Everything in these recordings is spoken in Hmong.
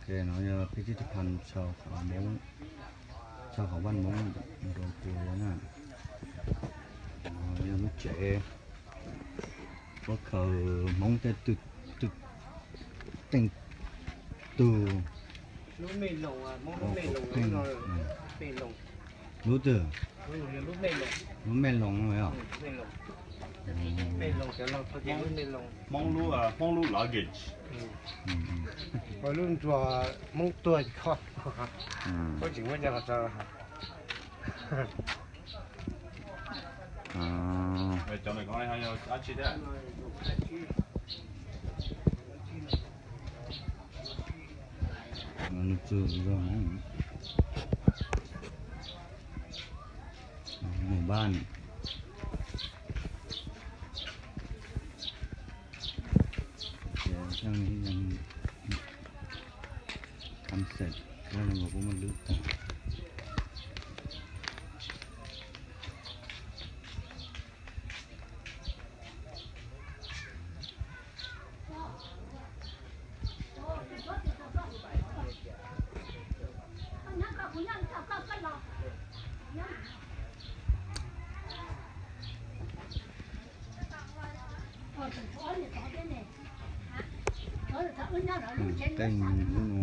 Ces no yog peb tib tug phan txog qhov Hmoob, txog qhov vaj Hmoob rau pua na. No yog lub tsev ua khaws Hmoob tej tug, tug teej tug. Lub twg? Lub me loos os. Hmoob lub, Hmoob lub luggage. Lub ntsua Hmoob tuag kho. Tsis muaj coj los tso. Mus npaj. Kham xeem, kuv muab lwb tag. Teej lub no.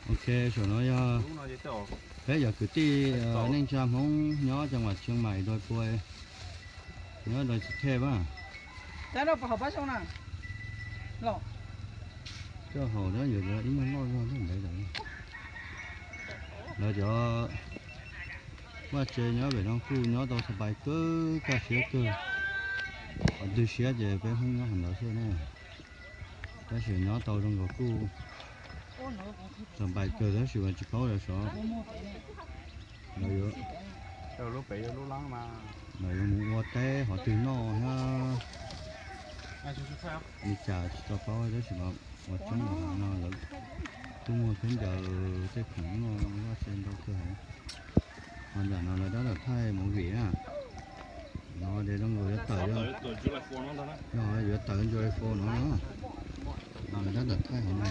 Ok, saum no yog peb cov kwv tij neej tsa Hmoob nyob cov uas Tsheej Maim dua pua, nyob dua tsis thej pab. Coj haum na, yuav ib nyuag loj zog ntev lawm. Lawv cov vaj tse nyob pem no kuj nyob tau xas pais kawg, kaj siab kawg. Qhov twg siab ces peb Hmoob nyob qhov ntawd xwb na. Tab sis nyob tau zoo nkaus kuj xas pais kawg tab sis mas tsis paub lawv sov. Lawv yuav, lawv yuav mus ua teb qhov twg noj thiab li cas tsis tau paub tab sis mas ua tseeb los no lawv kuj muag khaub ncaws tej khoom noj vaj tse ntau kawg heev. Ho nram no lawv tab tom thaij movie na. No ces zoo nkaus yuav tawm, yuav tawm July Four no, lawv tab tom thaij hauv no.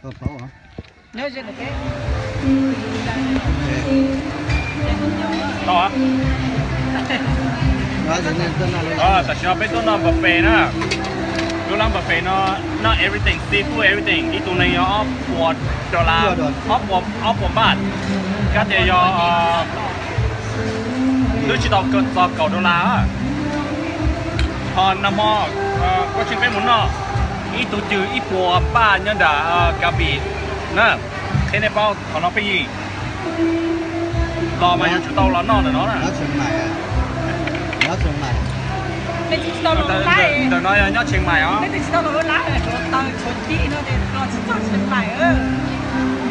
Koj paub os. Tau. Tam sim no peb tuaj noj buffet na. Lub lab buffet no noj everything, seafood everything, ib tug neeg yog ob puas dollar, ob puas, ob puas npaj. Kab tias yog twb tsis tau txog kaum dollar. Ho nag hmo kuv tseem peb mus noj, ib tug cws ib puas npaj nyob nram Kabi na. Qhia nej paub qhov no pheej yig los mas yuav tsum tau los noj ntawm no na. Ntawm no yog nyob Tsheej Maim os.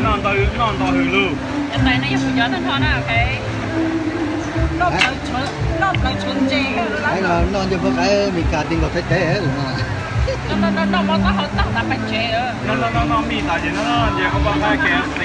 Noj ntau, noj ntau hwm lug. Noj ncej puab qaib Meskas ti nkaus Thaib teb. Noj noj noj mij tas ces noj ncej puab qaib K F C.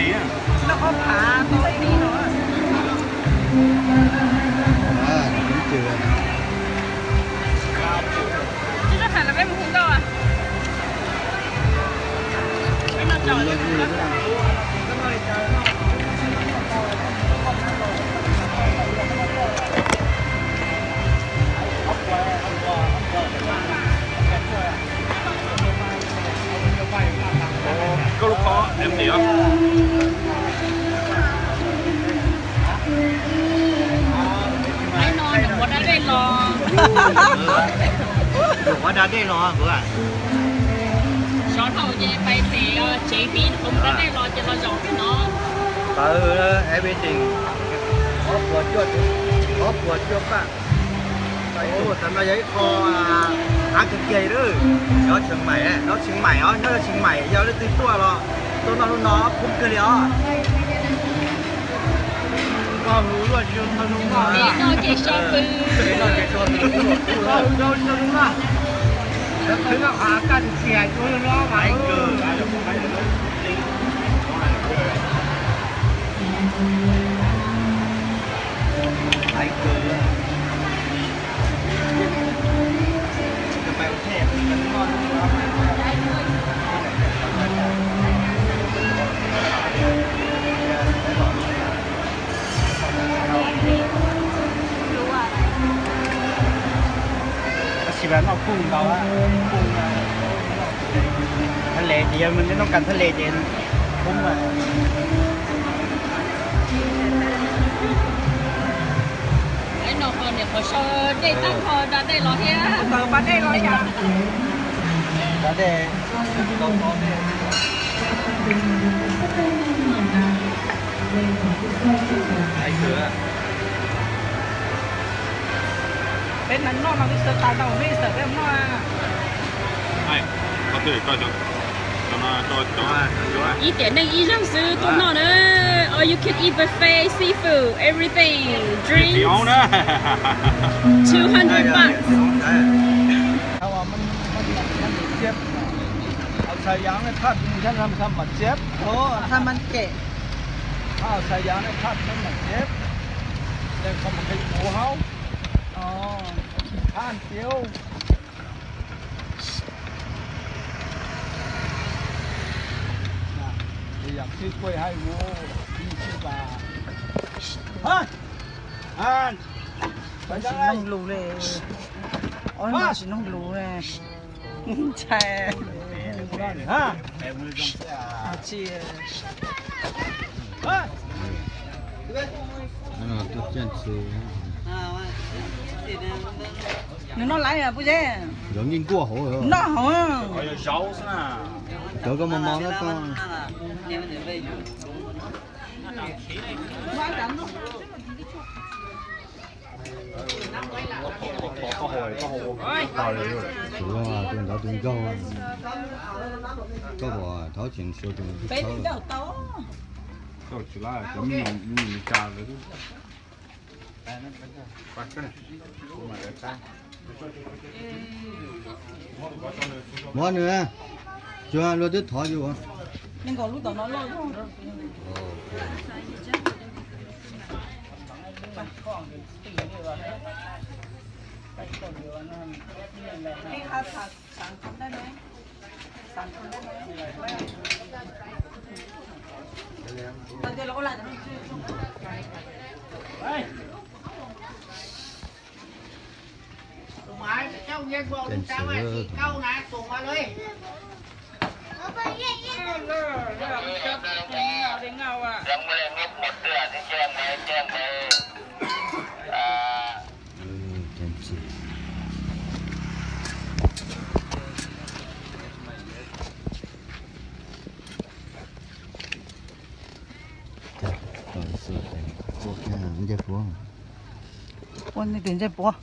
Koj lub khob empty os. Ua da dej los. Ua da dej los. Sov dhau ces pais pem tsev tib mus da dej los ces los zaum pem no. Tawv everything. Ob puas cuaj, ob puas cuaj paj. Ua, tam no yog ib qho av kawg kiag lawm. Nyob Tsheej Maim os, nyob Tsheej Maim, yog leej twg tuaj los tuaj noj lub no khoob kawg li os. Noj kev so pw. Tab sis mas noj kub ntau, kub, thaj le ces yog noj kas thaj le ces kub mas. No ho niam qhuav so dej tag nrho da dej los thiab. Taws pa dej los ib yam. Da dej. Peb noj no peb sawv tas tau peb sawv peb noj. Ib tiam neej ib zaug xwb tuaj noj na. All you can eat buffet, seafood, everything, drinks, two hundred baht. Txhais Yaam ne thaj maj kem, Txhais Yaam ne thaj maj kem, nej koj mus qhia kuv hauv, thaj tiag. Yam sib kuaj hais mus, ib sib pas. Tsis noog lus li. Ob no tsis noog lus li. Ntshai. Nws noj laiv puas ze? Noj hauv. Cov koj mos mos na koj. Tus ntawd tus nkaug, koj pom thauv tseem suav tus ntawd tus thauv. Muab nws, tsuas luag twb thov yus. Tus mas coj nce nkaus lub tsawb mas tsis kauj na, tus mas lawm. Ua nej tus ntsej puab.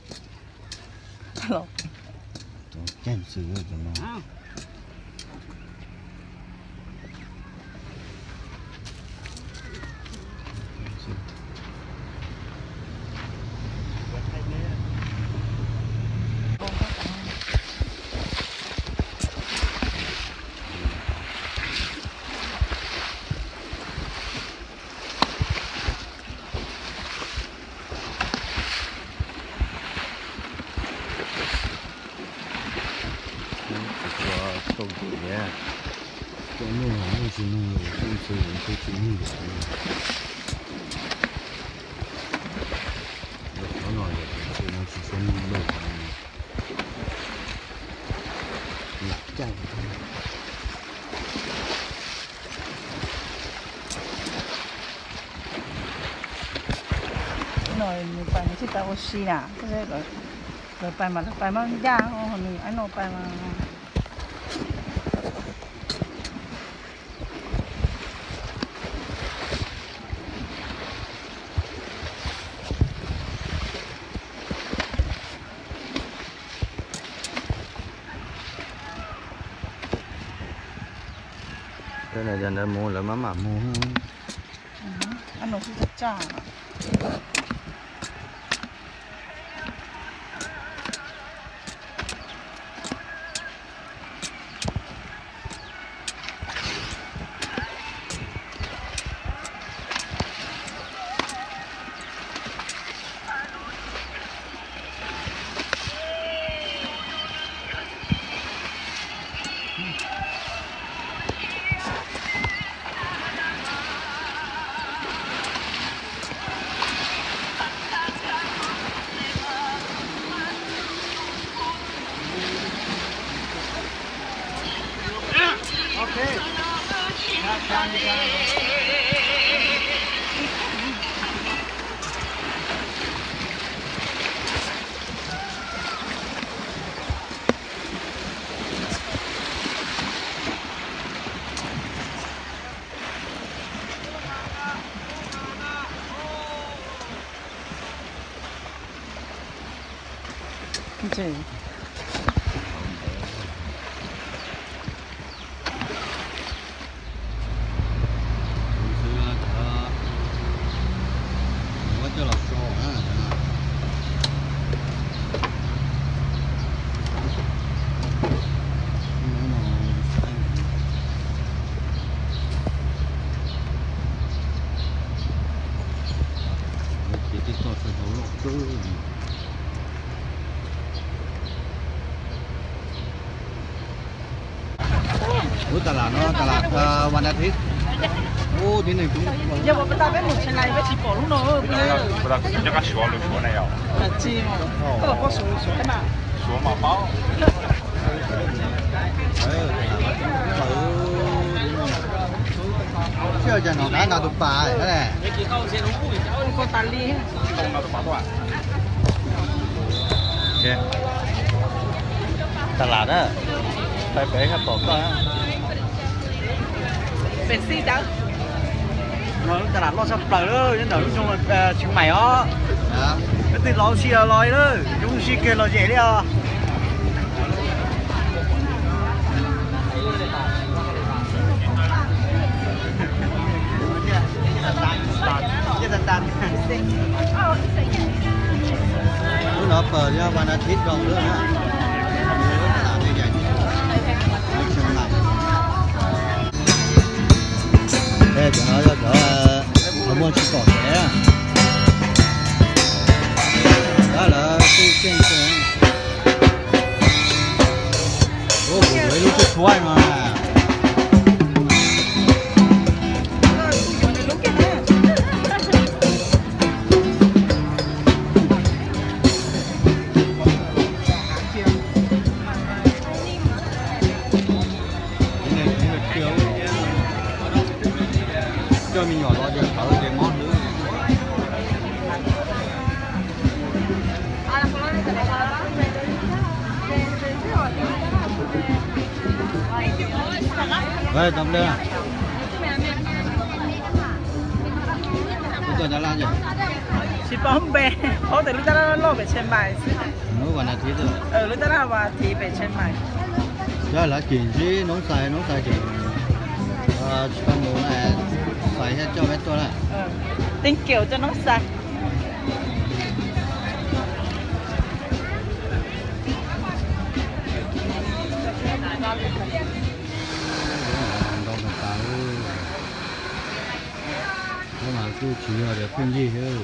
Caij xwm no. Tsis tshua tau ntawm thiab. Coj nug los nug tsis nug, coj ntxhw los nug tsis nug. Qhov no yog tus ntxhw no tsis tshua nug lawm. Nws caij. No nws pais nws tsis tau ua si na, lawv pais mas lawv pais mas ncaj, nws ab no pais mas. Ntawd mus lawv maj mam mus. Ces tej toj sawv daws loj kawg. Lub tas lam no, tas lam vas athib. Ub, tib neeg coob. Yog puas tau peb mus Tshee Lais peb tsis pom lub no. Tsis, koj pom Suav, Suav na. Tsis yog cas hnov qab no tus pas ne. Tas lam na, pais pem koj pom koj. Pem xij tawv. No lub tas lam loj tshaj plaws lawm, nyob ntawm lub xyoo Tsheej Maim os. Leej twg los ua si los los li, coob ua si kiag los zem li os. Lub no pawg yog vas athib zoo lawm na. Lub tas lam no yog cov, cov no yog cov muaj tsis pom kev. Tab lawv twb tseem, kuv yuav ib lub tshuab tshuab no na. Coj me nyuam los ces txawv ces mob hlwb. Tsis paub npe, paub tias lub taj laj loj pem Tsheej Maim xwb. Lub taj laj vas athib pem Tsheej Maim. Lawv cim ntsib Noob Xais, Noob Xais ces tsis tau mus, Xais thiaj coj peb tuaj na. Thank you cov Noob Xais. Ntau tas tas, lub mas kuj tsis yog tias pheej yig thiab.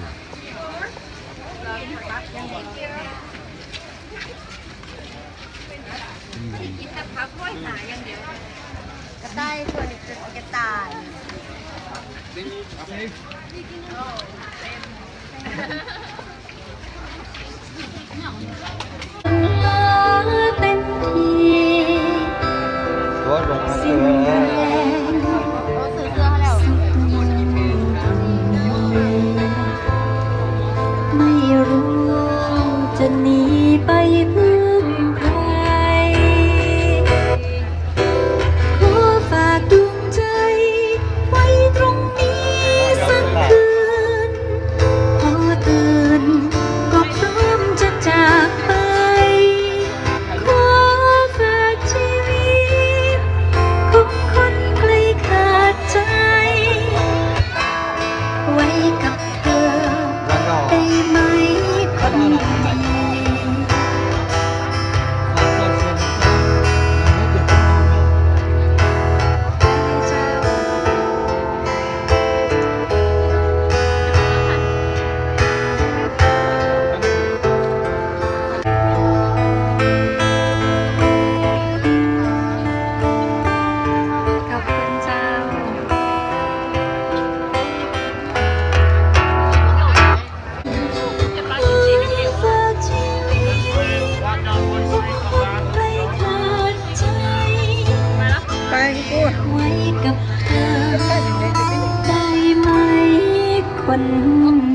Ntxhais